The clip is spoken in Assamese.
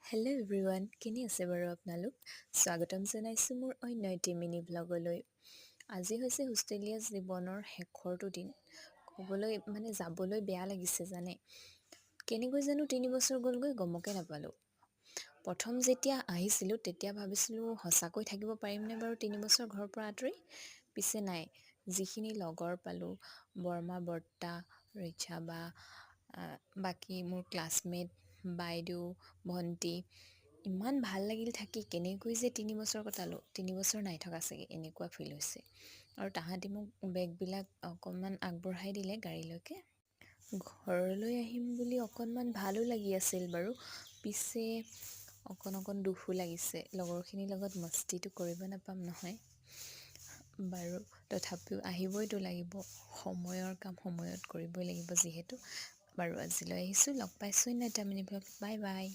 হেল্ল' এভৰিৱান, কেনে আছে বাৰু আপোনালোক? স্বাগতম জনাইছোঁ মোৰ অন্য এটি মিনি ব্লগলৈ। আজি হৈছে হোষ্টেলীয়া জীৱনৰ শেষৰটো দিন। ক'বলৈ মানে যাবলৈ বেয়া লাগিছে জানে। কেনেকৈ জানো 3 বছৰ গ'লগৈ, গমকে নাপালোঁ। প্ৰথম যেতিয়া আহিছিলোঁ, তেতিয়া ভাবিছিলোঁ সঁচাকৈ থাকিব পাৰিমনে বাৰু 3 বছৰ ঘৰৰ পৰা আঁতৰি? পিছে নাই, যিখিনি লগৰ পালোঁ, বৰমা, বৰ্তা, ৰিচা বা, বাকী মোৰ ক্লাছমেট, বাইদেউ, ভণ্টি, ইমান ভাল লাগিল থাকি। কেনেকৈ যে 3 বছৰ কটালোঁ, 3 বছৰ নাই থকা চাগে, এনেকুৱা ফিল হৈছে। আৰু তাহাঁতি মোক বেগবিলাক অকণমান আগবঢ়াই দিলে গাড়ীলৈকে। ঘৰলৈ আহিম বুলি অকণমান ভালো লাগি আছিল বাৰু, পিছে অকণ অকণ দুখো লাগিছে। লগৰখিনিৰ লগত মস্তিটো কৰিব নাপাম নহয়। বাৰু, তথাপিও আহিবইতো লাগিব, সময়ৰ কাম সময়ত কৰিবই লাগিব যিহেতু। বাৰু, আজিলৈ আহিছোঁ। লগ পাইছোঁ অন্য এটা মিনি ব্লগ। Bye bye.